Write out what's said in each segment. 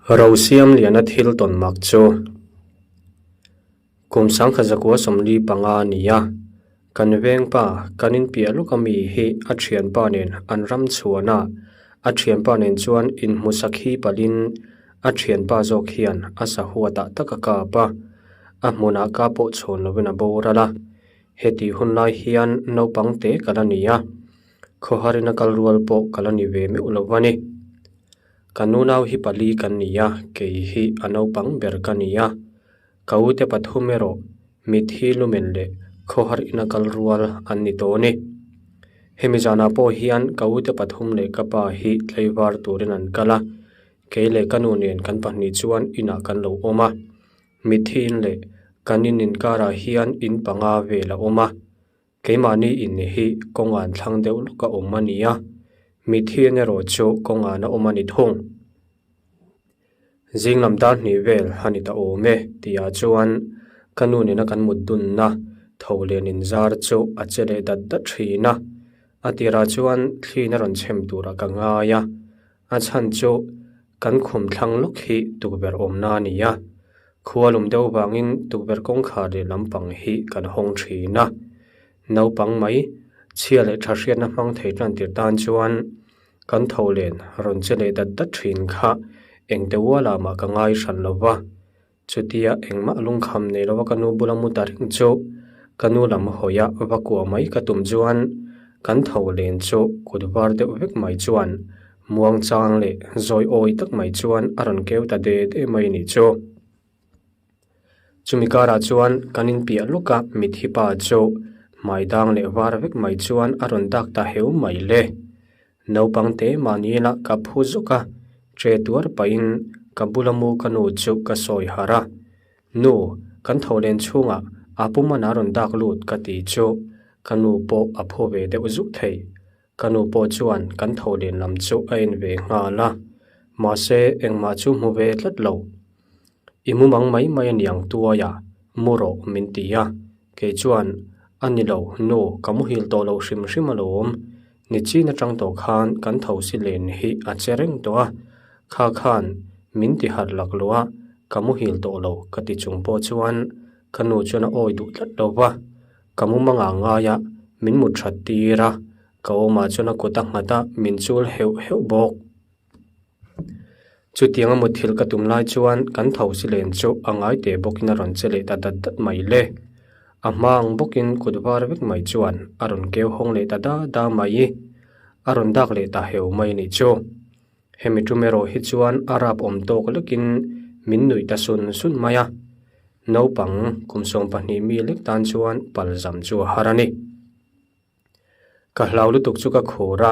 Rosiamliana thil tawn mak chu kum sangkhat zakua 45 a ni a, kan vengpa kan inpiah lawk ami hi a thianpa nen an ram chhuan a, a thianpa nen chuan inhmusak hi palhin a thianpa zawk hian a sahua tah tak a kap a, a hmunah ka pawh chhawn lovin a boral a, heti hun lai hian naupang te ka la ni a, khawharin a kal rual pawh ka la ni ve meuh lo a ni. Ka nunau hi pali kan ni a, kei hi a naupang ber ka ni a. Ka ute pathum erawh mitthi lumen leh khawhar ina kal rual an ni tawh a ni. Hemi zanah pawh hian ka ute pathum leh ka pa hi tlaivar turin an kal a, kei leh ka nu nen kan pahnih chuan inah kan lo awm a. Mitthi in leh kan in inkarah hian in panga vel a awm a. Keimahni in hi kawngan thlang deuh lawk a awm a ni a, mithian erawh chu kawngan a awm a ni thung. Zing lam dar hnih vel a ni ta awm e tihah chuan ka nu nena kan mut dunna tho len inzar chu a che leh dat dat thin a, a tirah chuan thliin a rawn chhem turah ka ngai a, A chhan chu kan khum thlang lawk hi tukverh awmna a ni a, khua lum deuh vangin tukverh kawngkhar leh lampang hi kan hawng thin a. Naupang mai chhia leh tha hriatna hmang thei tan tir tan chuan kan tho len rawn che leh dat dat thin kha engte ualah mah ka ngai hran lo va. Chutia engmah lungkham nei lova ka nu bula mu ta reng chu ka nu lam hawia va kuah mai ka tum chuan kan tho len chu kut var deuh vek mai chuan muang chang leh zawi awi tak mai chuan a rawn keu ta de de mai a nih chu. Chumi karah chuan kan inpiah lawk a mitthi pa chu hmai dang leh var vek mai chuan a rawn dak ta heu mai le. Naupang te mahni ila ka phu zuk a, che tuar pahin ka bula mu ka nu chu ka sawi harh a. Nu, kan tho len chhungah a pum a rawn dak lut ka ti chu ka nu pawh a phu ve deuh zuk thei. Ka nu pawh chuan kan tho len lam chu a en ve nghal a, mahse engmah chu hmu ve tlat lo. I mumang mai mai a niang tuaia mu rawh min ti a, kei chuan a ni lo nu ka muhil tawh lo hrim hrim alawm. Ni chin atang tawh khan kan tho si len hi a che reng tawh a, kha khan min ti harh lak lo a, ka muhil tawh lo ka ti chung pawh chuan ka nu chuan a awi duh tlat lo va, ka mumanga ngai a min mut that tir a, ka awmah chuan a kut a nghat a min chul heuh heuh bawk. Chutianga mutthilh ka tum lai chuan kan tho si len chu a ngai teh bawkin a rawn che leh ta dat dat mai le. A hma ang bawkin kut var vek mai chuan a rawn keu hawng leh ta da da mai. A rawn dak leh ta heu mai nih chu. Hemi tum erawh hi chuan a rap awm tawk lekin min nuih ta sun sun mai a. Naupang kum 12 mi lek tan chuan palzam chu a har a ni. Ka hlau lutuk chu ka khur a,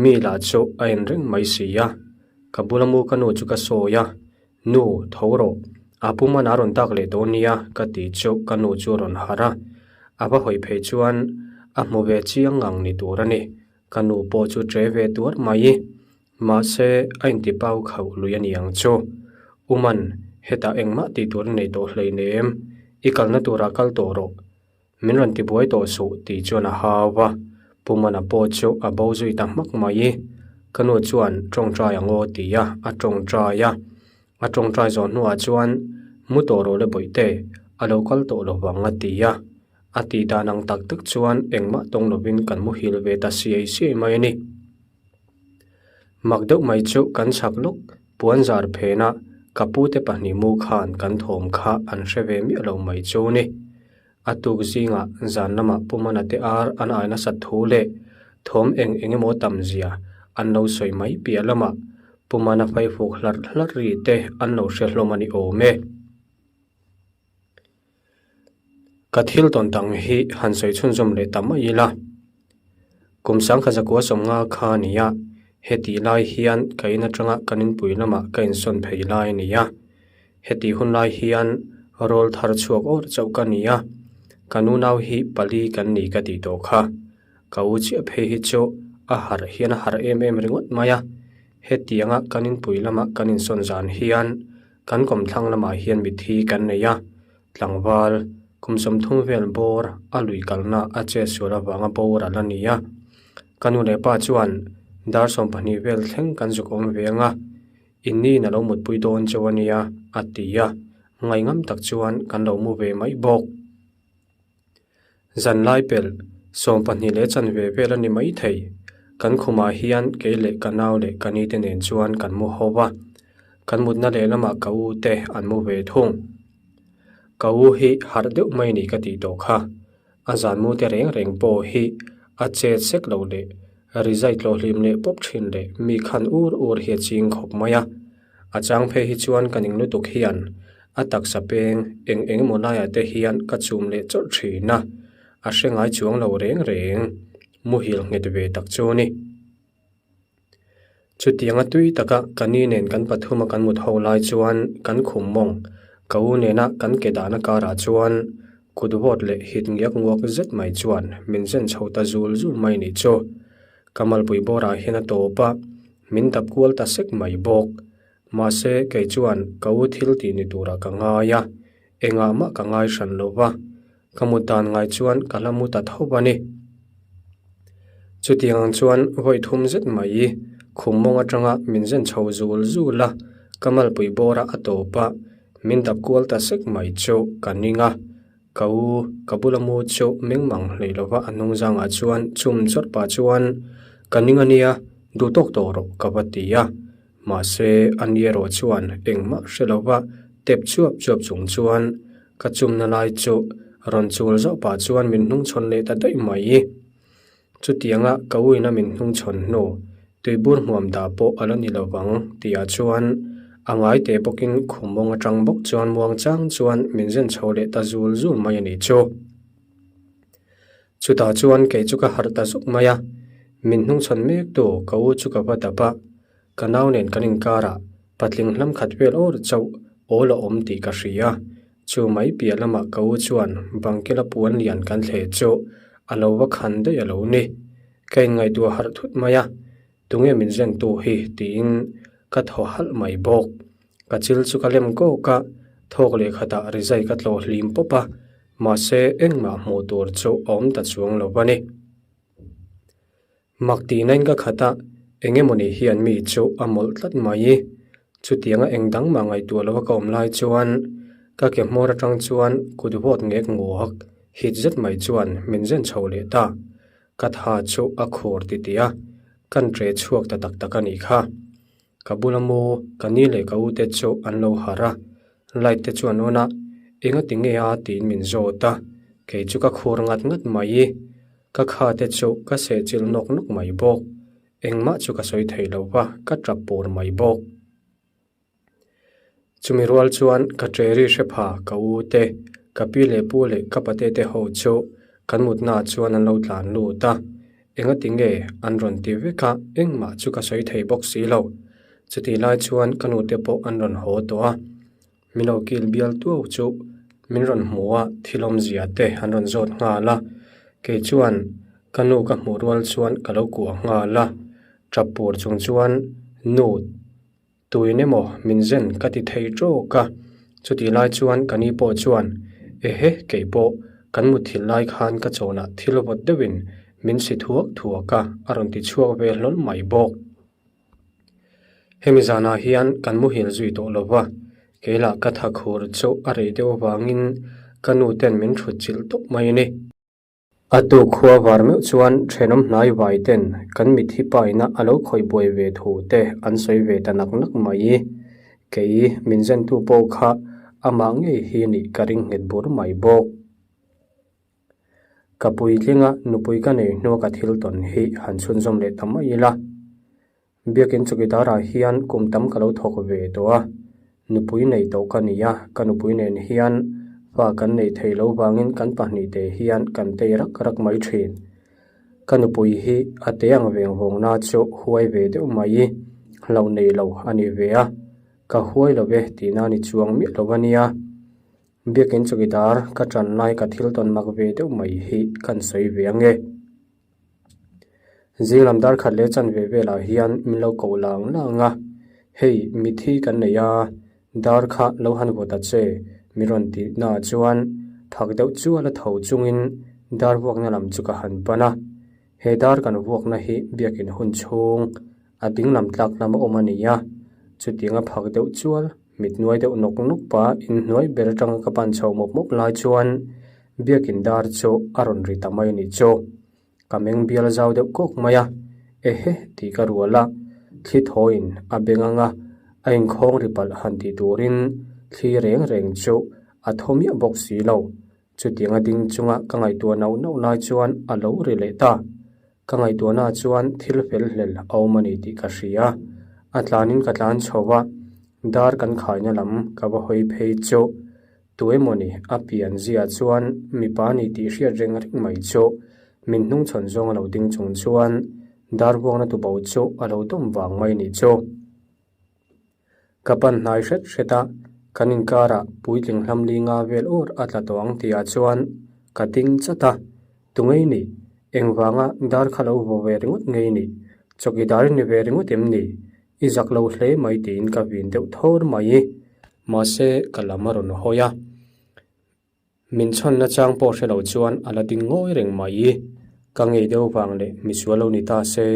mi lah chu a en reng mai si a, ka bula mu ka nu chu ka sawi a, Nu, tho rawh, a pum a rawn dak leh dawn nia ka ti chu ka nu chu a rawn harh a, a va hawi phei chuan a hmu ve chiang ngang ni tur a ni, ka nu pawh chu ṭe ve tuar mai. Mahse, a inti pau khauh lui a ni ang chu. Uman, hetah engmah tih tur a nei tawh hleinem, i kalna turah kal tawh rawh. Min rawn ti buai tawh suh tih chuan a hau a, Pu Mana pawh chu a bo zui ta hmak mai. Ka nu chuan tawngtai ang aw ti a, a tawngtai a. A tawngtai zawh hnuah chuan mu tawh rawh le bawihte, a lo kal tawh lo vang a ti a. A tih dan ang tak tak chuan engmah tawng lovin kan muhil ve ta siai siai mai a ni. Mak deuh mai chu kan chhak lawk puan zar phena ka pute pahnih mu khan kan thawm kha an hre ve miah lo mai chu ni. A tuk zingah zan lamah Pu Mana te ar an ai nasat thu leh thawm eng eng emaw tam zia an lo sawi mai piah lamah Pu Mana faifuk hlarh hlarh ri te an lo hre hlawm a ni awm e. Ka thil tawn dang hi han sawi chhunzawm leh ta mai ila. Kum sangkhat zakua 50 kha a ni a, hetih lai hian ka in atanga kan inpui lamah ka insawn phei lai a ni a. Hetih hun lai hian rawl thar chhuak awr chauh ka ni a, ka nunau hi pali kan ni ka tih tawh kha. Ka u chiah phei hi chu a harh hian a harh em em ringawt mai a, hetianga kan inpui lama kan insawn zan hian Kan kawmthlang lamah hian mithi kan nei a, tlangval kum 30 vel bawr a lui kalna a che sual avanga boral a ni a. Ka nu leh pa chuan dar 12 vel thleng kan zuk awm ve ang a. Inni in a lo mutpui dawn chauh a nia, a ti a, ngaihngam tak chuan kan lo mu ve mai bawk. Zan lai pelh, 22 leh chanve vel a ni mai thei. Kan khumah hian kei leh ka nau leh ka ni te nen chuan kan mu ho va, kan mutna lehlamah ka u te an mu ve thung. Ka u hi harh deuh mai ni ka tih tawh kha. A zan mu te reng reng pawh hi a chet sek lo leh rizai tlawhhlim leh pawp thin leh mi khan ur ur hi a ching khawp mai a. A chang phei hi chuan ka ning lutuk hian a taksa peng eng eng emaw laiah te hian ka chum leh chawlh thin a, a hre ngai chuang lo reng reng. Muhil nghet ve tak chu a ni. Chutianga tui taka ka ni nen kan pathuma kan mut ho lai chuan kan khum mawng ka u nena kan ke dahna karah chuan kut vawt leh hit ngiak nguak zet mai chuan min zen chho ta zul zul mai nih chu. Ka malpui bawrah hian a tawp a, min dap kual ta sek mai bawk. Mahse kei chuan ka u thil tih ni turah ka ngai a, engah mah ka ngai hran lo va, Ka mut dan ngai chuan ka la mu ta tho a ni. Chutiang ang chuan vawi thum zet mai khum mawng atanga min zen chho zul zul a, ka malpui bawra a tawp a, min dap kual ta sek mai chu ka ning a. Ka u, ka bula mu chu meng mang hlei lova a hnung zangah chuan chum chawt pah chuan ka ning a nia, duh tawk tawh rawh ka va ti a. Mahse, a ni erawh chuan engmah hre lova tep chuap chuap chung chuan ka chumna lai chu rawn chul zauh pah chuan min hnungchhawn leh ta daih mai. Chutianga ka uina min hnungchhawn hnu tuibur hmuam dah pawh a la ni lo vang tihah chuan a ngai teh bawkin khum mawng atang bawk chuan muang chang chuan min zen chho leh ta zul zul mai a nih chu. Chutah chuan kei chu ka harh ta zuk mai a, min hnungchhawn mek tu ka u chu ka va dap a, ka nau nen kan inkarah patling hlam khat vel awr chauh awl a awm tih ka hria. Chu mai piah lamah ka u chuan bangkela puan lian kan thleh chu a lo va khan daih a lo ni. Ka inngaihtuah harh thut mai a, tunge min zentu hi tiin ka thaw halh mai bawk. Ka chil chu ka lem kawk a, thawk leh khatah rizai ka tlawh hlim pawp a, Mahse, engmah hmuh tur chu a awm ta chuang lo a ni. Mak tihnain ka khat a, eng emawni hian mi chu a mawlh tlat mai. Chutianga eng dang mah ngaihtuah lova ka awm lai chuan ka ke hmawr atang chuan kut vawt ngek nguak hit zet mai chuan min zen chho leh ta. Ka tha chu a khur titih a, kan ṭe chhuak ta tak tak a nih kha. Ka bula mu, ka ni leh ka ute chu an lo harh a, light te chu an on a, enga ti nge a tiin min zawt a, kei chu ka khur ngat ngat mai, ka kha te chu ka sehchilh nawk nawk mai bawk, engmah chu ka sawi thei lo va, ka tap pur mai bawk. Chumi rual chuan ka ṭeri hre pha ka u te, ka pi leh pu leh ka pate te ho chu kan mutnaah chuan an lo tlan lut a, engati nge an rawn ti vek a, engmah chu ka sawi thei bawk si lo. Chutih lai chuan ka nute pawh an rawn haw tawh a, min lo kil bial tuau chu min rawn hmu a, thil awmzia te an rawn zawt nghal a, kei chuan ka nu ka hmuh rual chuan ka lo kuah nghal a, ṭap pur chung chuan nu. Tuin emaw min zen ka ti thei tawk a, chutih lai chuan ka ni pawh chuan, Ehe, kei pawh kan mutthilh lai khan ka chawnah thil vawt deuhin min si thuak thuak a, a rawn ti chhuak ve hlawl mai bawk. Hemi zanah hian kan muhil zui tawh lo va, kei lah ka tha khur chu a rei deuh avangin ka nu ten min thut chilh tawp mai a ni. A tu khua var meuh chuan thenawm hnai vai ten kan mitthi paina a lo khawih buai ve thu te an sawi ve ta nak nak mai. Kei min zentu pawh kha amah ngei hi nih ka ring nghet bur mai bawk. Ka puitlinga nupui ka nei hnua ka thil tawn hi han chhunzawm leh ta mai ila. Biakin chawkidarah hian kum tam ka lo thawk ve tawh a, nupui nei tawh ka ni a, ka nupui nen hian fa kan nei thei lo vangin kan pahnihte hian kan tei rak rak mai thin. Ka nupui hi a te ang veng vawngna chu huai ve deuh mai, hlauh nei lo a ni ve a, ka huai lo ve tihna ni chuang miah lo a nia. Biakin chawkidar ka tan lai ka thil tawn mak ve deuh mai hi kan sawi ve ange. Zing lam dar khat leh chanve velah hian min lo koh lang lang a, hei mithi kan nei a, dar kha lo han vawt ta che min rawn tih naah chuan phak deuh chuan a tho chungin dar vuakna lam chu ka han pan a, he dar kan vuakna hi biakin hun chhung a ding lam tlak lam a awm a ni a. Chutianga phak deuh chual mit nuai deuh nawk nawk pa inhnuai ber atanga ka pan chho mawp mawp lai chuan biakin dar chu a rawn ri ta mai a nih chu. Ka meng bial zau deuh kawk mai a, Ehe tih ka rual a, thli thawiin a beng ang a, a inkhawng ri palh han tih turin thli reng reng chu a thaw miah bawk si lo. Chutianga ding chunga ka ngaihtuah nauh nauh lai chuan a lo ri leh ta. Ka ngaihtuahnaah chuan thil fel hlel a awm a ni tih ka hria. A tlanin ka tlan chho a, dar kan khaina lam ka va hawi phei chu. Tu emawni a pian zia chuan mipa ni tih hriat reng reng mai chu min hnungchhawn zawng a lo ding chung chuan dar vuakna tubo chu a lo dawm vang mai ni chu. Ka pan hnai hret hret a, kan inkarah puitling hlam li nga vel awr a tla tawh ang tihah chuan ka ding chat a, Tu ngei ni? Engvanga dar kha lo vaw ve ringawt ngei ni? Chawkidar i ni ve ringawt em ni? I zak lo hle mai tiin ka vin deuh thawr mai. Mahse ka lam a rawn hawi a. Min chhawnna chang pawh hre lo chuan a la ding ngawi reng mai. Ka ngei deuh vang leh misual lo ni ta se,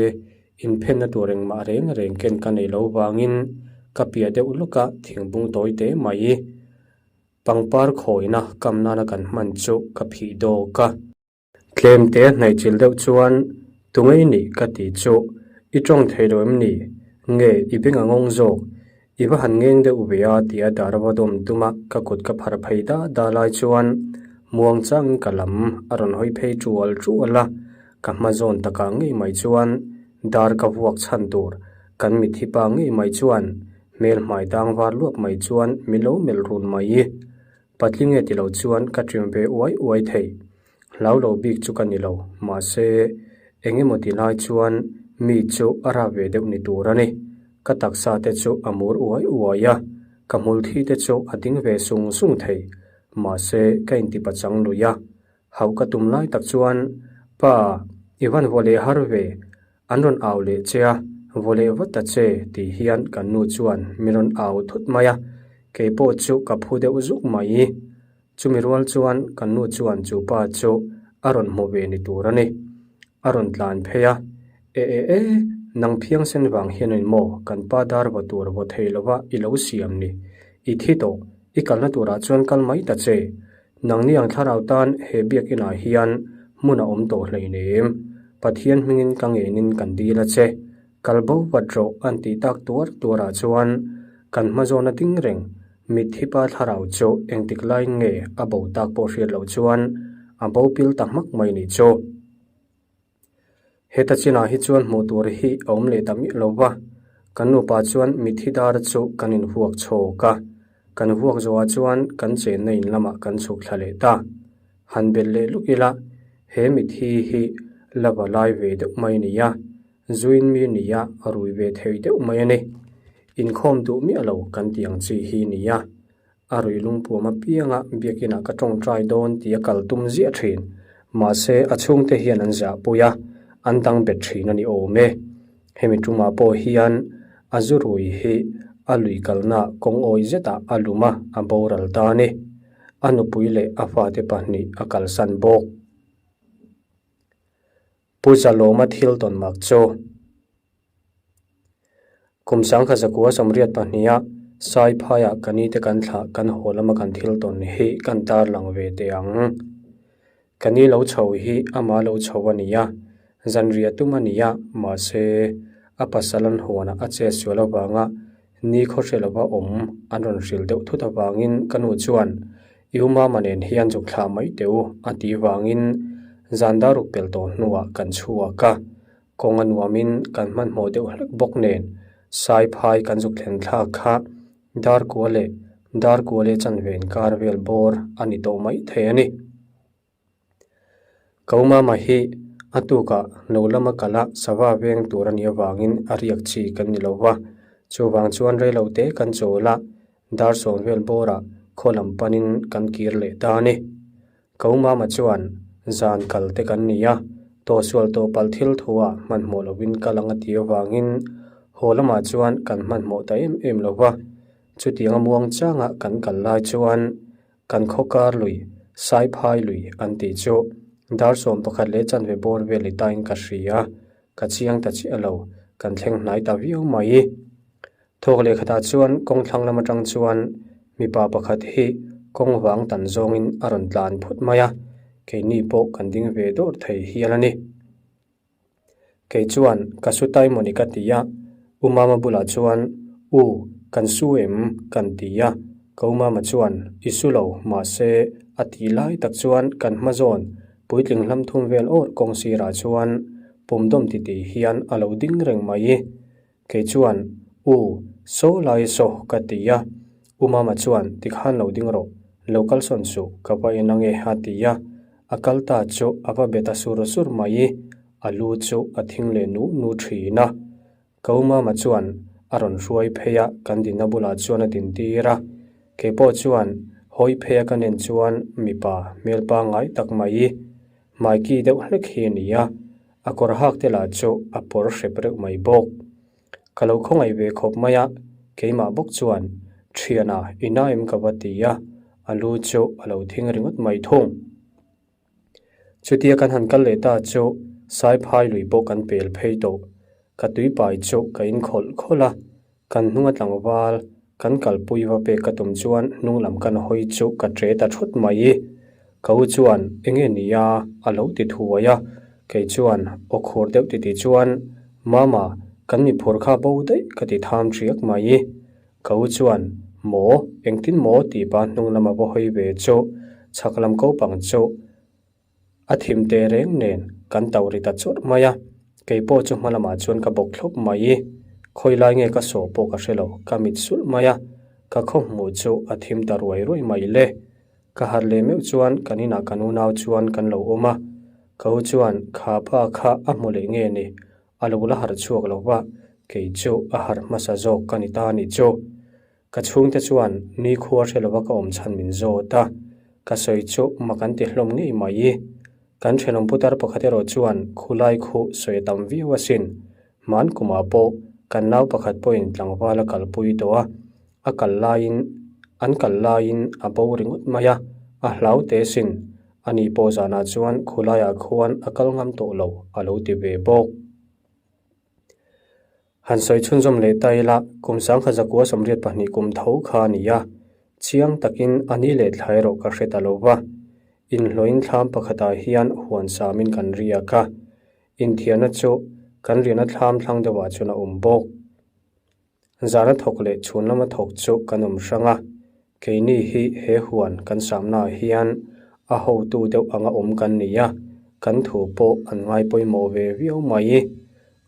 inphenna tur engmah reng reng ken ka nei lo vangin ka piah deuh lawk a thingbung tawi te mai. Pangpar khawina kam nana kan hman chu ka phih dawk a. Tlem te hnaih chil deuh chuan, Tungei nih ka ti chu, i tawng thei lo em ni? Nge i beng a ngawng zawk? I va han ngeng deuh ve a tia dar va dawm tum a ka kut ka phar phei da da lai chuan muang changin ka lam a rawn hawi phei tual tual a, ka hma zawn takah ngei mai chuan dar ka vuak chhan tur kan mitthi pa ngei mai chuan hmel hmai tang var luak mai chuan min lo melh run mai. Patling e ti lo chuan ka ṭim ve uai uai thei. Hlau lo bik chu ka ni lo, mahse eng emaw ti lai chuan mi chu a rap ve deuh ni tur a ni. Ka taksa te chu a mur uai uai a, ka hmul thi te chu a ding ve sung sung thei. Mahse ka inti pachang lui a, hauh ka tum lai tak chuan, Pa, i van vaw leh har ve, An rawn au leh che a, vaw leh vat ta che tih hian kan nu chuan min rawn au thut mai a, kei pawh chu ka phu deuh zuk mai. Chumi rual chuan kan nu chuan chu pa chu a rawn hmu ve ni tur a ni. A rawn tlan phei a, E e e, nang phiang sen vang hian in maw kan pa dar vaw tur vaw thei lova i lo siam ni. I thi tawh, i kalna turah chuan kal mai ta che. Nangni ang thlarau tan he biakinah hian hmun a awm tawh hleinem. Pathian hmingin ka ngenin kan dil a che. Kal bo vat rawh an tih tak tuar tuarah chuan kan hmazawna ding reng mitthi pa thlarau chu engtik laiin nge a bo tak pawh hriat loh chuan a bo pil ta hmak mai nih chu. Heta chinah hi chuan hmuh tur hi a awm leh ta miah lo va, kan nupa chuan mitthi dar chu kan invuak chhawk a, kan vuak zawhah chuan kan chenna in lamah kan chhuk thla leh ta. Han belh leh luk ila, he mitthi hi la va lai ve deuh mai a ni a, zuin mi nia a rui ve thei deuh mai a ni. Inkhawm duh miah lo kan tih ang chi hi ni a. A rui lungpuam apianga biakinah ka tawngtai dawn tih a kal tum ziah thin. Mahse, a chhungte hian an zahpui a, an dang bet thin a ni awm e. Hemi tumah pawh hian a zu rui hi a lui kalna kawng awi zetah a lum a, a boral ta a ni. A nupui leh a fate pahnih a kalsan bawk. Pu Zalawma thil tawn mak chu. Kum sangkhat zakua sawmriat pahniha Saiphaiah ka nite kan thlah kan haw lama kan thil tawn hi kan tarlang ve teh ang. Ka ni lo chho hi ama lo chho a ni a, zanriah tum a ni a, mahse a pasal an huanah a che sual avanga ni khawhre lova awm an rawn hrilh deuh thut avangin ka nu chuan I u mama nen hian zuk thlah mai teh u a tih vangin zan daruk pel tawh hnuah kan chhuak a. Kawng a nuamin kan hmanhmawh deuh hlek bawk nen Saiphai kan zuk thlen thlak kha Darkua leh Darkua leh chanve inkar vel bawr a ni tawh mai thei a ni. Ko mama hi a tukah lo lama kal a sava veng tur a nih avangin a riak chi kan ni lo va, chuvang chuan reilo te kan chawl a, dar sawm vel bawrah khaw lam panin kan kir leh ta a ni. Ko mama chuan, Zan kal te kan ni a, tawhsual tawh palh thil thuah hmanhmawh lovin kal ang a ti avangin haw lamah chuan kan hmanhmawh ta em em lo va. Chutianga muang changa kan kal lai chuan kan khawkar lui, Saiphai lui an tih chu dar 11 leh chanve bawr vel i tain ka hria, ka chiang ta chiah lo, kan thleng hnai ta viau mai. Thawk leh khatah chuan kawng thlang lam atang chuan mipa pakhat hi kawng vang tan zawngin a rawn tlan phut mai a, keini pawh kan ding ve dawr thei hial a ni. Kei chuan ka su tai mawni ka ti a, U Mama bulah chuan U, kan su em? kan ti a, ka U Mama chuan I su lo, mahse a ti lai tak chuan kan hma zawn puitling hlam thum vel awr kawng sirah chuan pumdawm titih hian a lo ding reng mai. Kei chuan, U, saw lai saw ka ti a. U Mama chuan, Tikhan lo ding rawh, lo kal sawn suh, ka va en ange a ti a. A kal ta chu a va bet a sur sur mai. A lu chu a thing leh nu nu thin a. Ka U Mama chuan a rawn hruai phei a, kan dinna bulah chuan a din tir a. Kei pawh chuan hawi phei a ka nen chuan mipa hmel pangngai tak mai. Hmaiki deuh hlek hi a ni a, a kawr hak te lah chu a pawr hrep reuh mai bawk. Ka lo khawngaih ve khawp mai a, keimah bawk chuan Thiana i na em ka va ti a, a lu chu a lo thing ringawt mai thung. Chutia kan han kal leh ta chu Saiphai lui pawh kan pel phei tawh. Ka tuipai chu ka inkhawlh khawlh a, Kan hnunga tlangval kan kalpui va pek ka tum chuan hnung lam kan hawi chu ka tre ta thut mai. Ka u chuan enge nia a lo ti thuai a, kei chuan aw khur deuh ti ti chuan Mama, kan mi phur kha bo daih ka ti tham thiak mai. Ka u chuan Maw, engtin maw tih pa hnung lama va hawi ve chu chhak lam ko pang chu A thim teh reng nen kan tau ri ta chawrh mai a, kei pawh chu hma lamah chuan ka bawk thlawp mai. Khawi lai nge ka sawh pawh ka hre lo, ka mit sulh mai a, ka khaw hmuh chu a thim ta ruai ruai mai le. Ka harh leh meuh chuan kan inah kan unau chuan kan lo awm a, ka u chuan kha pa kha a hmu leh nge ni, a lo la harh chhuak lo va, kei chu a harh hmasa zawk ka ni ta ni chu. Ka chhungte chuan nikhua hre lova ka awm chhan min zawt a, ka sawi chu mak an ti hlawm ngei mai. Kan thenawm putar pakhat erawh chuan khulai khu sawi a tam viau asin. Hman kumah pawh kan nau pakhat pawhin tlangval a kalpui tawh a, a kal laiin an kal laiin a bo ringawt mai a, a hlau teh asin. Ani pawh zanah chuan khulaiah khuan a kal ngam tawh lo a lo ti ve bawk. Han sawi chhunzawm leh ta ila, kum sangkhat zakua 82 kum tho kha a ni a, chiang takin a ni leh thla erawh ka hre ta lo va. Inhlawhin thlam pakhatah hian huan samin kan riak a, inthiarna chu kan riahna thlam thlang deuhah chuan a awm bawk. Zana thawk leh chhun lama thawk chu kan awm hrang a, keini hi he huan kan samnaah hian a hotu deuh anga awm kan ni a, kan thu pawh an ngai pawimawh ve viau mai.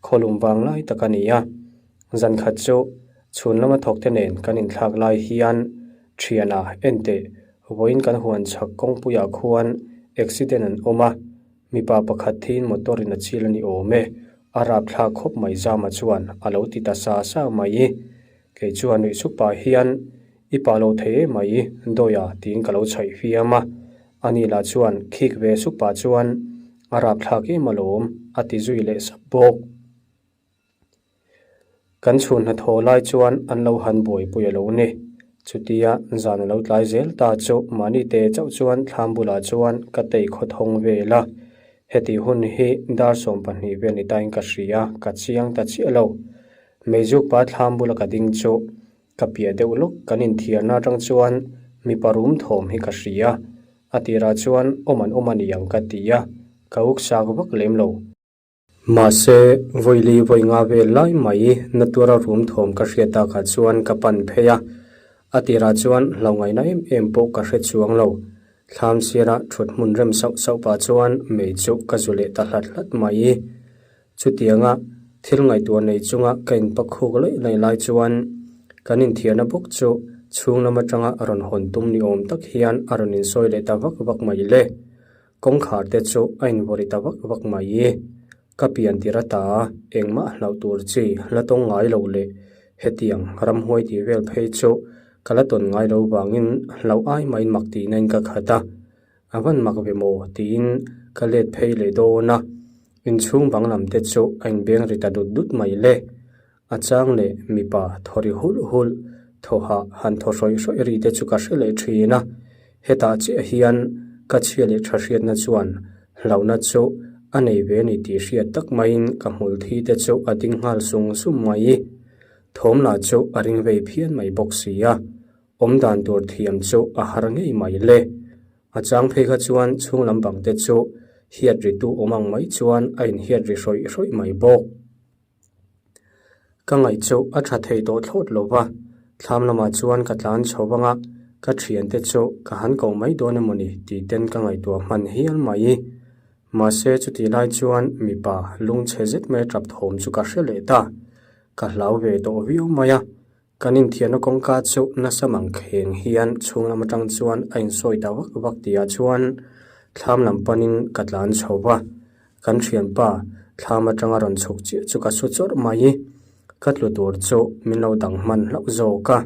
Khawlum vang lai tak a ni a, zan khat chu chhun lama thawk te nen kan inthlak lai hian thiana enteh vawiin kan huan chhak kawngpuiah khuan accident an awm a, mipa pakhat thiin motor in a chil a ni awm e, a rapthlak khawp mai Zama chuan a lo ti ta sa sa mai. Kei chuan nuih sup pah hian i pah lo thei em mai Dawia tiin ka lo chhaih fiam a, ani lah chuan khik ve sup pah chuan a rapthlak em alawm a ti zui leh sap bawk. Kan chhun hnathawh lai chuan an lo han buaipui a lo ni. Chutia zan a lo tlai zel ta chu mahni te chauh chuan thlam bulah chuan ka tei khaw thawng vel a. Heti hun hi dar 12 vel ni tain ka hria, ka chiang ta chiah lo. Meizuk pa thlam bula ka ding chu ka piah deuh lawk kan inthiarna atang chuan mipa rum thawm hi ka hria. A tirah chuan awm an awm a ni ang ka ti a, ka uk sak vak lem lo. Mahse, vawili vawi nga vel lai mai na tura rum thawm ka hriat takah chuan ka pan phei a. A tirah chuan hlo ngaihna em em pawh ka hre chuang lo. Thlam sira thut hmun rem sauh sauh pah chuan mei chu ka zu leh ta hlat hlat mai. Chutianga thil ngaihtuah nei chunga ka inpakhuk laih laih lai chuan kan inthiarna bawk chu chhung lam atanga rawn hawn tum ni awm tak hian a rawn insawi leh ta vak vak mai le. Kawngkhar te chu a invawri ta vak vak mai. Ka pian tir ata engmah hlauh tur chi la tawng ngai lo leh hetiang ramhuai tih vel phei chu ka la tawn ngai lo vangin hlauh ai maiin mak tihna in ka khat a. A van mak ve maw tiin ka let phei leh dawn a, inchhung bang lam te chu a inbeng ri ta dut dut mai le. A chang leh mipa thaw ri hulh hulh, thaw hah han thaw hrawih hrawih ri te chu ka hre leh thin a. Hetah chiah hian ka chhia leh tha hriatna chuan hlauhna chu a nei ve a ni tih hriat tak maiin ka hmul thi te chu a ding nghal sung sung mai. Thawm lah chu a ring vei phian mai bawk si a, awm dan tur thiam chu a har ngei mai le. A chang phei kha chuan chhung lam bang te chu hiat ri tu awm ang mai chuan a inhiat ri hrawih hrawih mai bawk. Ka ngaih chu a tha thei tawh thlawt lo va, thlam lamah chuan ka tlan chho vang a, ka thiante chu ka han ko mai dawn emaw ni tih ten ka ngaihtuah hman hial mai. Mahse chutih lai chuan mipa lungchhe zet mai tap thawm chu ka hre leh ta. Ka hlau ve tawh viau mai a, kan inthianna kawngka chu nasa mang kheng hian chhung lam atang chuan a insawi ta vak vak tihah chuan thlam lam panin ka tlan chho va, kan thianpa thlam atanga rawn chhuk chiah chu ka su chawrh mai. Ka tlu tur chu min lo dang hman hlauh zawk a,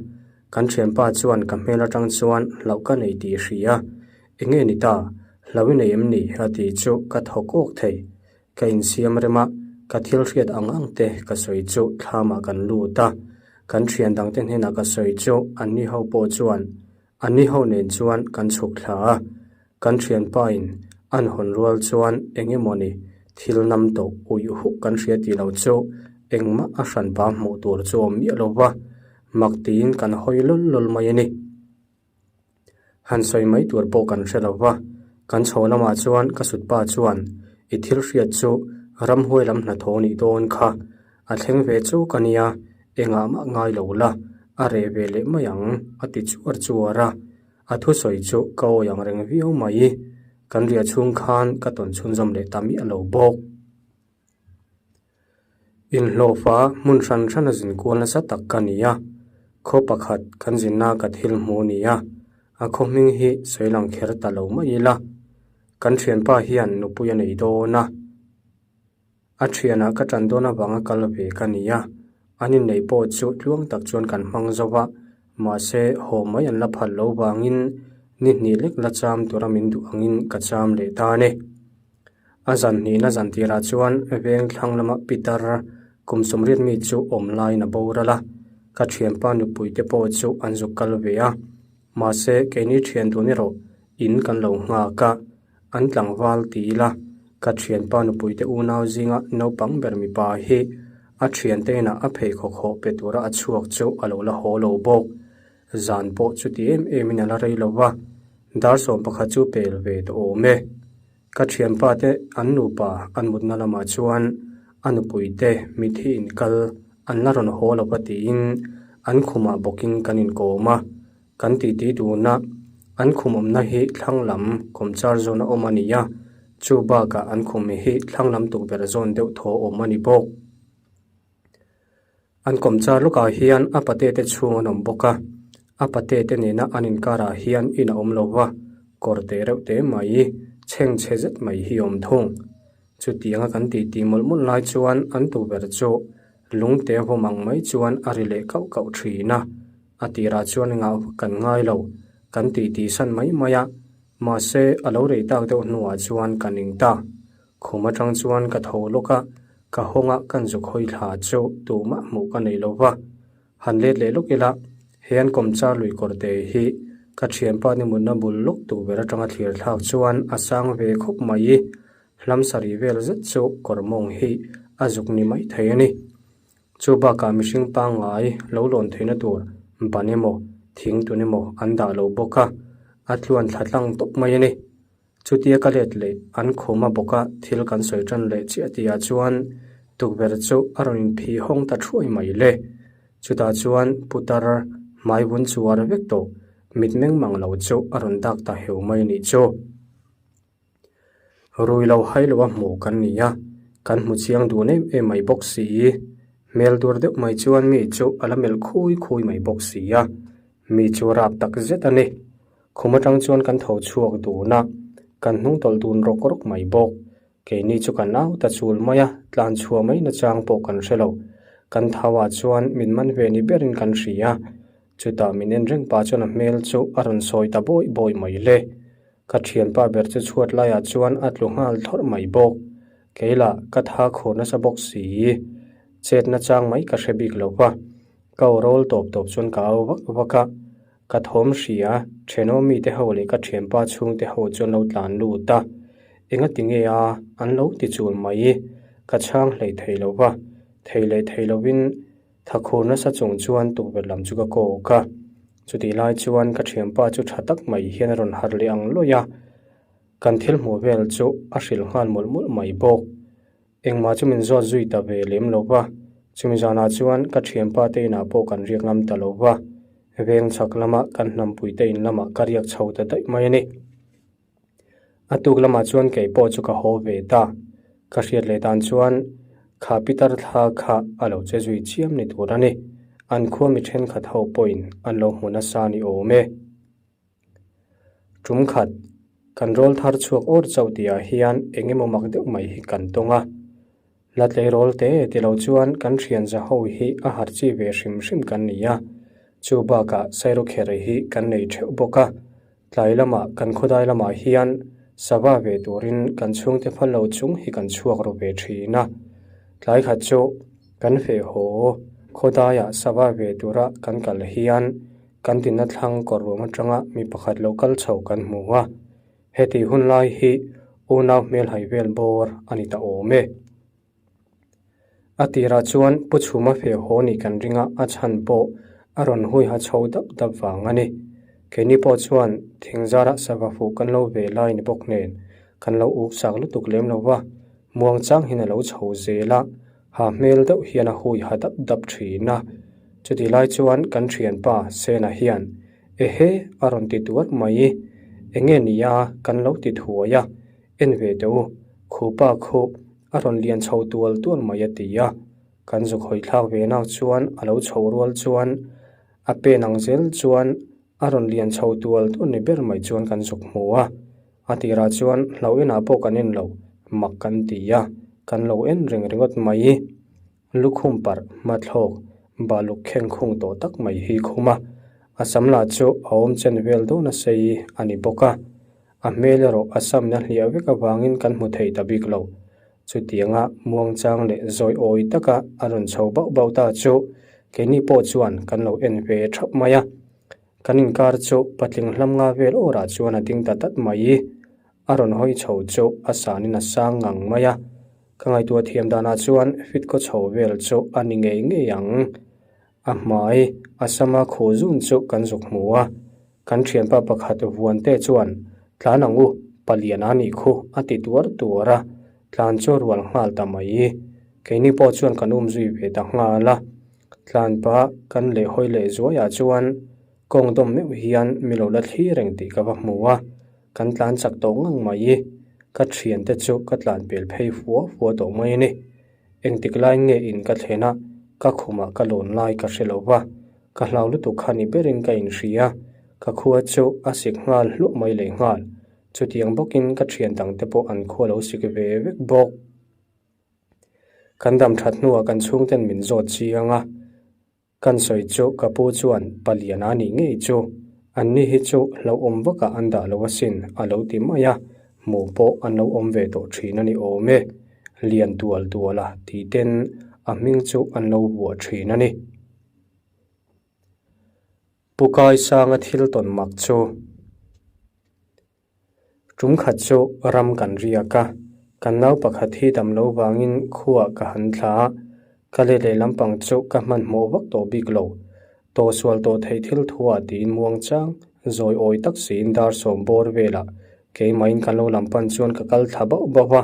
kan thianpa chuan ka hmel atang chuan hlauh ka nei tih hria. Enge ni ta, hlau i nei em ni? a ti chu ka thaw kawk thei. Ka insiam rem a, ka thil hriat ang ang te ka sawi chu thlamah kan lut a. Kan thian dangte hnenah ka sawi chu anni ho pawh chuan anni ho nen chuan kan chhuk thla a. Kan thianpain an hawn rual chuan eng emawni thil nam tawh uih huk kan hria tih lo chu engmah a hranpa hmuh tur chu awm miah lo va, mak tiin kan hawi lawl lawl mai a ni. Han sawi mai tur pawh kan hre lo va, kan chho lamah chuan ka sutpa chuan i thil hriat chu ramhuai lam hnathawh nih dawn kha a thleng ve chu ka nia, engah mah ngai lo la, a reh ve leh mai ang a ti chuar chuar a, a thusawi chu ka awi ang reng viau mai, kan riah chhung khan ka tawn chhunzawm leh ta miah lo bawk. Inhlawhfa hmun hran hran a zin kual nasa tak ka ni a, khaw pakhat kan zinna ka thil hmu a ni a, a khaw hming hi sawi lang kher ta lo mai ila. Kan thianpa hian nupui a nei dawn a, a thianah ka tan dawn avanga kal ve ka ni a, an inneih pawh chu tluang tak chuan kan hmang zo va, mahse haw mai an la phal lo vangin ni hnih lek la cham tura min duh angin ka cham leh ta a ni. A zan hnihna zan tirah chuan veng thlang lama Peter kum sawmriat mi chu awm laiin a boral a, ka thianpa nupui te pawh chu an zuk kal ve a. Mahse, keini thian dun erawh in kan lo nghak a, an tlangval ti ila, ka thianpa nupui te unau zinga naupang ber mipa hi a thiante inah a pheikhawk hawh pe tura a chhuak chu a lo la haw lo bawk. Zan pawh chuti em emin a la rei lo va, dar 11 chu pel ve tawh awm e. Ka thianpa te an nupa an mutna lamah chuan a nupui te mithi inkal an la rawn haw lo va tiin an khumah bawkin kan inkawm a, kan titi dun a, an khum awmna hi thlang lam kawmchar zawn a awm a ni a, chu bakah an khum hi thlang lam tukverh zawn deuh thaw awm a ni bawk. An kawmchar lawkah hian a pate te chhung an awm bawk a, a pate te nena an inkarah hian in a awm lo va, kawr te reuh te mai, chheng chhe zet mai hi a awm thung. Chutianga kan titi mawlh mawlh lai chuan an tukverh chu lungte vawm ang mai chuan a ri leh kauh kauh thin a, a tirah chuan engah vak kan ngai lo, kan titi san mai mai a, mahse a lo rei tak deuh hnuah chuan ka ning ta. Khum atang chuan ka tho lawk a, ka hawnga kan zuk hawi thla chu tumah hmuh ka nei lo va. Han let leh lawk ila, he an kawmchar lui kawr te hi ka thianpa ni mutna bul lawk tu ber atanga thlir thlak chuan a sang ve khawp mai. Hlam sarih vel zet chu kawr mawng hi a zuk ni mai thei a ni. Chu bakah mihring pangngai lo lawn theihna tur ban emaw thing tun emaw an dah lo bawk a, a tluan thla tlang tawp mai a ni. Chutia ka let leh an khum a bawka thil kan sawi tan leh chiah tihah chuan tukverh chu a rawn inphih hawng ta thuai mai le. Chutah chuan putar hmai vun chuar vek tawh mitmeng mang lo chu a rawn dak ta heu mai nih chu. Rui lo hai lo a hmuh kan ni a, kan hmu chiang dun em em mai bawk si. Hmel dur deuh mai chuan mi chu a la melh khui khui mai bawk si a, mi chu rap tak zet a ni. Khum atang chuan kan tho chhuak dun a, kan hnung tawlh dun rawk rawk mai bawk. Keini chu kan au ta chul mai a, tlan chhuah mai nachang pawh kan hre lo. Kan thauah chuan min man ve ni berin kan hria. Chutah min en reng pah chuan a hmel chu a rawn sawi ta bawi bawi mai le. Ka thianpa ber chu chhuat laiah chuan a tlu nghal thlawrh mai bawk. Kei lah ka tha khur nasa bawk si. Chet nachang mai ka hre bik lo va. Ka aw rawl tawp tawp chuan ka au vak vak a. Ka thawm hria, thenawm mite ho leh ka thianpa chhungte ho chu an lo tlan lut a, engati nge a, an lo ti chul mai. Ka chhang hlei thei lo va, thei leh thei lovin Thakhur nasa chung chuan tukverh lam chu ka kawk a, chutih lai chuan ka thianpa chu tha tak mai hian a rawn harh leh ang lawih a, kan thil hmuh vel chu a hrilh nghal mawlh mawlh mai bawk. Engmah chu min zawt zui ta ve lem lo va, chumi zanah chuan ka thianpa te inah pawh kan riak ngam ta lo va, veng chhak lama kan hnampui te in lamah ka riak chho ta daih mai a ni. A tuk lamah chuan kei pawh chu ka haw ve ta. Ka hriat leh dan chuan kha pitar thla kha a lo che zui chiam ni tur a ni. An khua mi thenkhat ho pawhin an lo hmu nasa ni awm e. Tum khat, kan rawl thar chhuak awr chauh tihah hian eng emaw mak deuh mai hi kan tawng a. La tleirawl te ti lo chuan kan thian za ho hi a harh chi ve hrim hrim kan ni a, chu bakah Sairawkherh hi kan nei theuh bawk a, tlai lamah kan khawdai lamah hian sava ve turin kan chhungte phal lo chung hi kan chhuak ru ve thin a. Tlai khat chu kan feh haw khawdaiah sava ve tura kan kal hian kan dinna thlang kawr ruam atanga mi pakhat lo kal chho kan hmu a. Heti hun lai hi unau hmelhai vel bawr a ni ta awm e. A tirah chuan Pu Chhuma feh haw nih kan ring a, a chhan pawh a rawn hui ha chho dap dap vang a ni. Keini pawh chuan thingzara sava fuh kan lo ve lai ni bawk nen kan lo uk chak lutuk lem lo va, muang chang hian a lo chho zel a, ha hmel deuh hian a hui ha dap dap thin a. Chutih lai chuan kan thianpa Sena hian Ehe, a rawn ti tuar mai. Enge nia kan lo ti thuai a, en ve teh u, khupa khu a rawn lian chho tual tual mai a ti a. Kan zuk hawi thlak ve nak chuan a lo chho rual chuan a pen ang zel chuan a rawn lian chho tual tual ni ber mai chuan kan zuk hmu a. A tirah chuan hlo enah pawh kan en lo, mak kan ti a, kan lo en reng ringawt mai. Lukhum parh hmathlawk baluk kheng khung tawh tak mai hi khum a, a sam lah chu a awm chen vel dawn a sei a ni bawk a. A hmel erawh a samna hliah vek avangin kan hmu thei ta bik lo. Chutianga muangchang leh zawi awi taka a rawn chho bauh bauh ta chu keini pawh chuan kan lo en ve thap mai a. Kan inkar chu patling hlam nga vel awrah chuan a ding ta tat mai. A rawn hawi chho chu a sanin a sang ngang mai a. Ka ngaihtuah thiam danah chuan fit kaw chho vel chu a ni ngei ngei ang. A hmai, a sama khuh zun chu kan zuk hmu a. Kan thianpa pakhat Vuante chuan, Tlan ang u, palian a nih khu, a ti tuar tuar a. Tlan chu a rual nghal ta mai. Keini pawh chuan kan umzui ve ta nghal a. Tlan pah kan lehhawi leh zuaiah chuan kawng dawm meuh hian mi lo la thli reng tih ka va hmu a. Kan tlan chak tawh ngang mai. Ka thiante chu ka tlan pel phei fua fua tawh mai a ni. Engtik lai nge in ka thlen a, ka khumah ka lawn lai ka hre lo va. Ka hlau lutuk kha ni berin ka inhria. Ka khua chu a sik nghal hluah mai leh nghal. Chutiang bawkin ka thian dangte pawh an khua lo sik ve vek bawk. Kan dam that hnuah kan chhungten min zawt chiang a. Kan sawi chu ka pu chuan palian a nih ngei chu an ni hi chu hlauhawm vakah an dah lo asin a lo ti mai a, hmuh pawh an lo awm ve tawh thin a ni awm e. Lian tual tual a tih ten a hming chu an lo vuah thin a ni. Pu Kaisanga thil tawn mak chu. Tum khat chu ram kan riak a, kan nau pakhat hi dam lo vangin khuah ka han thla a, ka let leh lampang chu ka hmanhmawh vak tawh bik lo. Tawhsual tawh theih thil thuah tiin muang chang, zawi awi tak siin dar sawm bawr velah keimahin kan lo lam pan chuan ka kal thla bauh bauh a.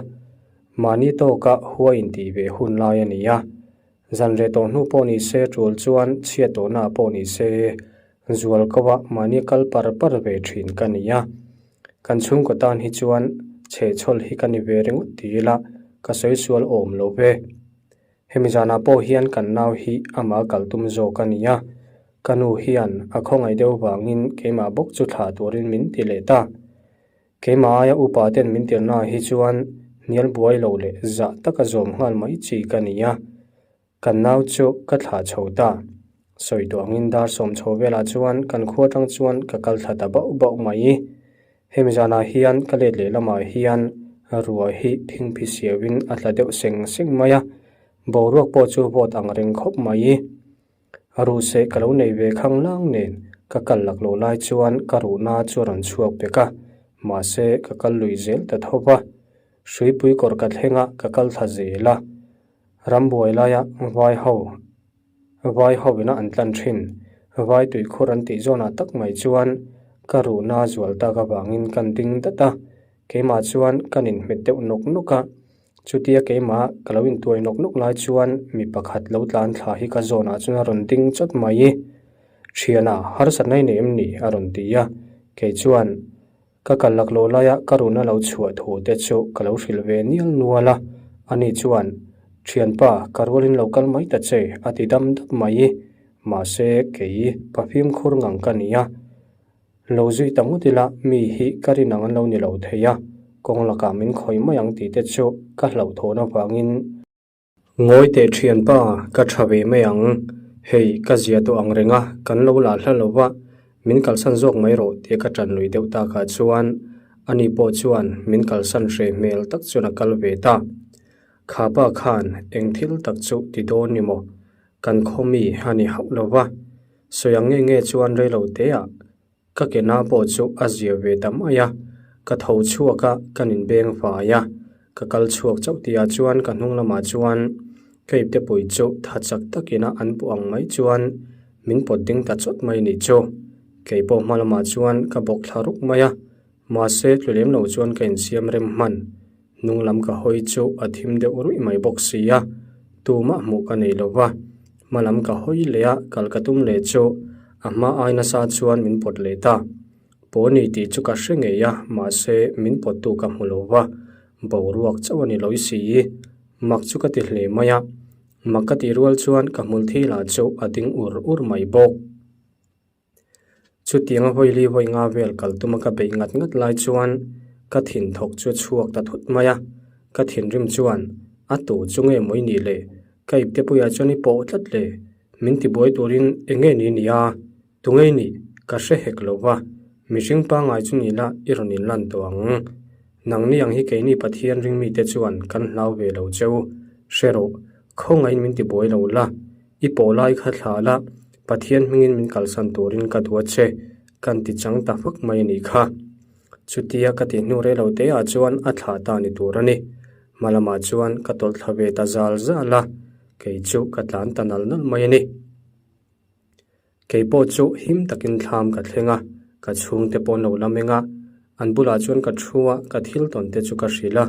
Mahni tawka hua intih ve hun lai a ni a, Zanreh tawh hnu pawh ni se, tul chuan chhiat tawhna pawh ni se, zual ko a mahni kal par par ve thin ka ni a. Kan chhungkaw tan hi chuan chhehchhawl hi ka ni ve ringawt ti ila ka sawi sual awm lo ve. Hemi zanah pawh hian kan nau hi amah kal tum zawk a ni a, ka nu hian a khawngaih deuh vangin keimah bawk chu thlah turin min ti leh ta. Keimah aia upa ten min tirhnaah hi chuan hnial buai lo leh zah taka zawm nghal mai chi ka ni a, kan nau chu ka thlah chho ta. Sawi tawh angin dar sawm chho velah chuan kan khua atang chuan ka kal thla ta bauh bauh mai. Hemi zanah hian ka let leh lamah hian ruah hi phingphi siauin a tla deuh seng seng mai a, boruak pawh chu vawt ang reng khawp mai. A ruhseh ka lo nei ve khang lang nen ka kal lak loh lai chuan ka ruhna chu a rawn chhuak pek a, mahse ka kal lui zel ta tho va. Hruipui kawr ka thleng a, ka kal thla zel a. Rambuai laia vai ho Vai ho ina an tlan thin. Vai tuikhur an tih zawnah tak mai chuan ka ruhna zual tak avangin kan ding dat a, keimah chuan kan inhmet deuh nawk nawk a. Chutia keimah ka lo intuai nawk nawk lai chuan mi pakhat lo tlan thla hi ka zawnah chuan a rawn ding chawt mai. Thiana, harsatna i nei em ni? a rawn ti a, kei chuan Ka kal laklawh laia ka run a lo chhuah thu te chu ka lo hrilh ve nial nual a, ani chuan, Thianpa, ka rualin lo kal mai ta che, a ti dam dap mai. Mahse, kei pa fimkhur ngang ka ni a, lo zui ta ngawt ila mi hi ka rin ang an lo ni lo thei a, kawng lakah min khawih mai ang tih te chu ka hlauhthawn avangin, Ngawi teh thianpa, ka tha ve mai ang. Hei, ka zia tawh ang reng a, kan lo lah hla lo va, min kalsan zawk mai rawh tia ka tan lui deuh takah chuan ani pawh chuan min kalsan hreh hmel tak chuan a kal ve ta. Kha pa khan eng thil tak chu ti dawn ni maw? Kan khaw mi a ni hauh lo va, sawi ang nge nge chuan reilo teah Ka ke na pawh chu a zia ve ta mai a, ka tho chhuak a, ka nin beng fai a, ka kal chhuak chauh tihah chuan ka hnung lamah chuan ka ipte pui chu tha chak takin a an puh ang mai chuan min pawt ding ta chawt mai nih chu. Kei pawh hma lamah chuan ka bawk thla ruk mai a, mahse tlu lem lo chuan ka insiam rem hman. Hnung lam ka hawi chu a thim deuh ruih mai bawk si a, tumah hmuh ka nei lo va. Hma lam ka hawi leh a, kal ka tum leh chu a hma ai nasa chuan min pawt leh ta. Pawni tih chu ka hre ngei a, mahse min pawttu ka hmu lo va, boruak chauh a ni lo i si. Mak chu ka ti hle mai a, mak ka tih rual chuan ka hmul thil ah chu a ding ur ur mai bawk. Chutianga vawi li vawi nga vel kal tuma ka beih ngat ngat lai chuan ka thin thawk chu a chhuak ta thut mai a, ka thinrim chuan a tu chu nge mawi nih le, ka ipte puiah chuan i pawh tlat le, min tibuai turin eng nge ni nia, tu ngei nih ka hre hek lo va, mihring pangngai chu ni la i rawn inlan tawh ang. Nangni ang hi keini Pathian ringmite chuan kan hlau ve lo cheu, hre rawh, khawngaihin min tibuai lo la, I pawh lai kha thla la, Pathian hmingin min kalsan turin ka duh a che, kan ti chang ta fak mai a nih kha. Chutia ka ti hnu rei lo te ah chuan a thlah ta ni tur a ni. Hma lamah chuan ka tawlh thla ve ta zal zal a, kei chu ka tlan ta nal nal mai a ni. Kei pawh chu him takin thlam ka thleng a, ka chhungte pawh an lo la meng a, an bulah chuan ka thu a, ka thil tawn te chu ka hrilh a,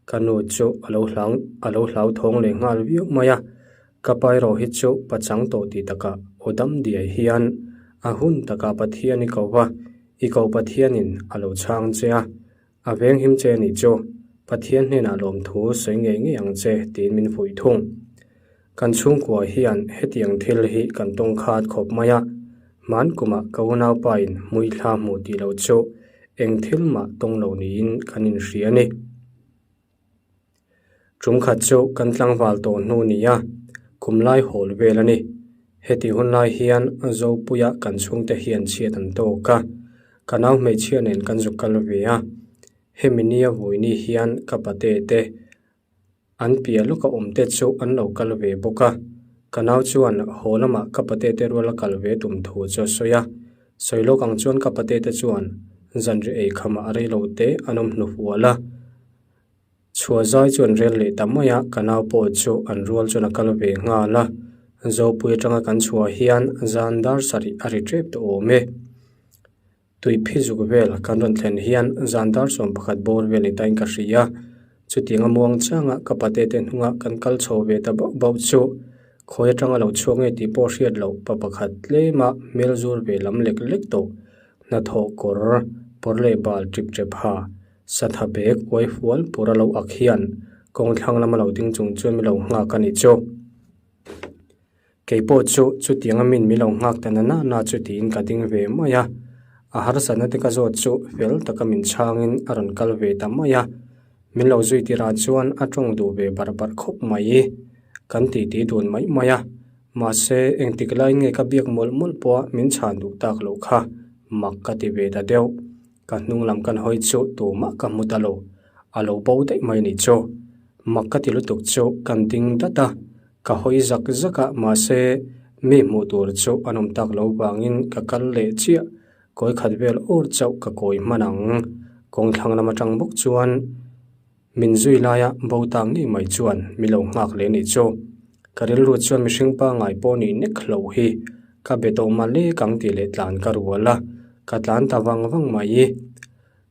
ka nu chu a lo hlau a lo hlauthawng leh nghal viau mai a, ka pa erawh hi chu pachang tawh tih takah aw dam diai hian a hun takah Pathian i ko va, i ko Pathianin a lo chhang che a, a venghim che anih chu Pathian hnenah lawmthu sawi ngei ngei ang che tiin min fuih thung. Kan chhungkua hian hetiang thil hi kan tawng khat khawp mai a, hman kumah ka unaupa in hmuithla hmuh tih loh chu eng thil mah tawng lo niin kan inhria a ni. Tum khat chu kan tlangval tawh hnu ni a, kum lai hawl vel a ni. Heti hun lai hian Zopuia kan chhungte hian chhiat an tawk a, ka nau hmeichhia nen kan zuk kal ve a. Hemi nia vawiini hian ka pate te An piah lawka awm te chu an lo kal ve bawk a, ka nau chuan haw lamah ka pate te ruala kal ve tum thu chu a sawi a. Sawi lawk ang chuan ka pate te chuan zanri ei khamah a rei lo te an awm hnu fual a. Chhuah zai chu an rel leh ta mai a, ka nau pawh chu an rual chuan a kal ve nghal a. Zopui atanga kan chhuah hian zan dar sarih a ri tep tawh awm e. Tui phi zuk vel kan rawn thlen hian zan dar 11 bawr vel ni tain ka hria. Chutiang a muang changa ka pate te hnunga kan kal chho ve ta bauh bauh chu khawi atanga lo chhuak nge tih pawh hriat loh pa pakhat tlema hmel zur ve lam lek lek tawh hnathawh kawr pawr leh bal tip tep ha satha bag uai fual pur a lo ak hian kawng thlang lama lo ding chung chuan mi lo nghak a nih chu. Kei pawh chu chutiang a min mi lo nghak ta na na na chu tiin ka ding ve mai a, a harsatna te ka zawt chu fel taka min chhangin a rawn kal ve ta mai a, min lo zui tirah chuan a tawng duh ve barh barh khawp mai. Kan titi dun mai mai a, mahse engtik lai nge ka biak mawlh mawlh pawha min chhan duh tak loh kha mak ka ti ve ta deuh. Ka hnung lam kan hawi chu tumah ka hmu ta lo, a lo bo daih mai nih chu. Mak ka ti lutuk chu kan ding dat a, Ka hawi zak zak a, mahse mi hmuh tur chu an awm tak lo vangin ka kal leh chiah. Kawi khat vel ur chauh ka kawi hman ang. Kawng thlang lam atang bawk chuan min zui laia bo ta ngei mai chuan mi lo nghak leh nih chu. Ka rilru chuan mihring pangngai pawh nih nek hlo hi ka be tawh mah lek ang tih leh tlan ka rual a, ka tlan ta vang vang mai.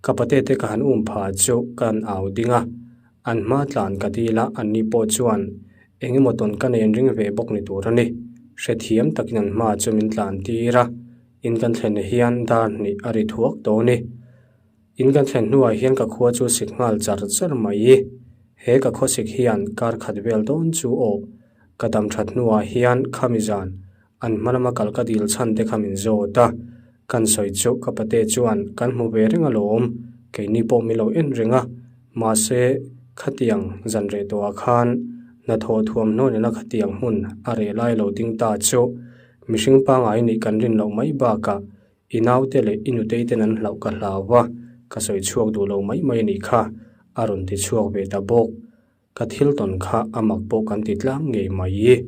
Ka pate te ka han um pha chu ka han au ding a, an hma tlan ka dil a, anni pawh chuan eng emaw tawn ka nei an ring ve bawk ni tur a ni. Hrethiam takin an hma chu min tlan tir a, in kan thlen hian dar hnih a ri thuak tawh a ni. In kan thlen hnuah hian ka khua chu sik nghal char char mai. He ka khawsik hian kar khat vel dawn chu aw. Ka dam that hnuah hian khami zan an hma lama kal ka dil chhan te kha min zawt a. Kan sawi chu ka pate chuan kan hmu ve reng alawm, keini pawh min lo en reng a. Mahse, khatiang zan reh tawhah khan hnathawh thuamhnaw nena khatiang hmun a reh lai lo ding ta chu mihring pangngai nih kan rin loh mai bakah I naute leh i nutei ten an hlauh ka hlau va, ka sawi chhuak duh lo mai mai a nih kha, a rawn ti chhuak ve ta bawk. Ka thil tawn kha a mak pawh kan ti tlang ngei mai.